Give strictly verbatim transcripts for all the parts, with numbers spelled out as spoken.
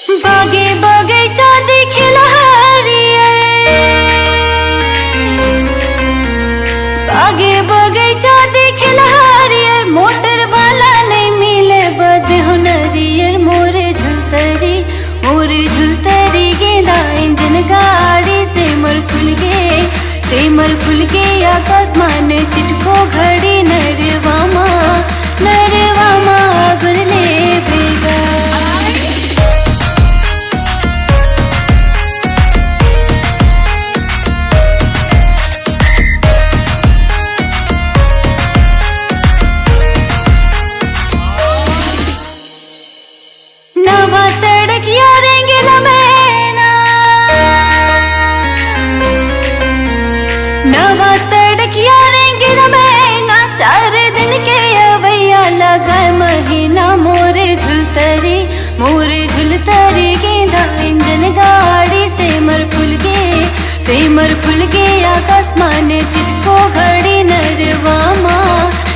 बागे बगैचा दिखेला हरियर, बागे बगैचा दिखेला हरियर, मोटर वाला नहीं मिले बद हुनरियर। मोर झुलतरी, मोर झुलतरी गेंदा इंजन गाड़ी से मर खुल गे, से मर खुल गे आकाश मान चिटको घड़ी नरवा मा, नरवा मा गुरले बेगा। नवा सड़किया रेंगेला मैना, नवा सड़किया रेंगेला मैना, चार दिन के अवैया लगा महीना। मोर झुलतरी, मोर झुलतरी गेंदा इंजन गाड़ी से मर खुल गे, से मर खुल गे आकाश मान चिटको घड़ी नरवा मा,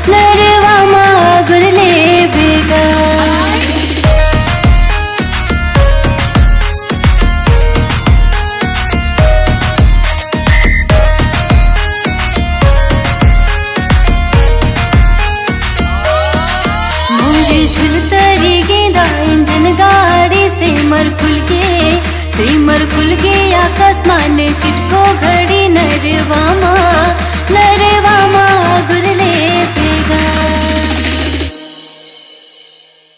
नरवा मा गुरले बेगा। मोर झुलतरी गेंदा इंजन गाड़ी से मर खुल गे, से मर खुल गे आकाश मान चिटको घड़ी नरवा मा, नरवा मा गुरले बेगा।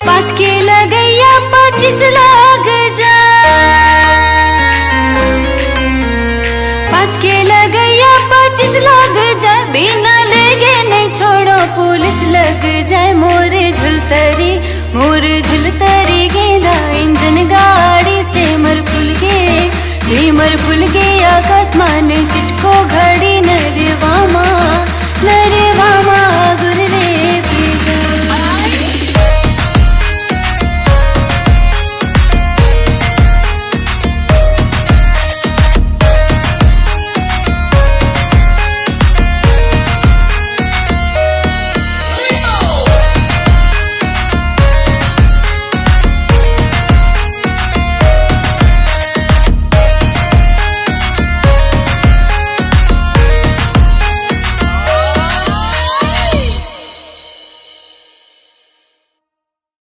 पाँच के लगैया पच्चीस लग जा, पाँच के लगैया पच्चीस लग जा, बिना लेगे नहीं छोड़ो पुलिस लग जाए। मोर झुलतरी, मोर झुलतरी गेंदा इंजन गाड़ी से मर खुल गे, से मर खुल गे आकाश मान चिटको घड़ी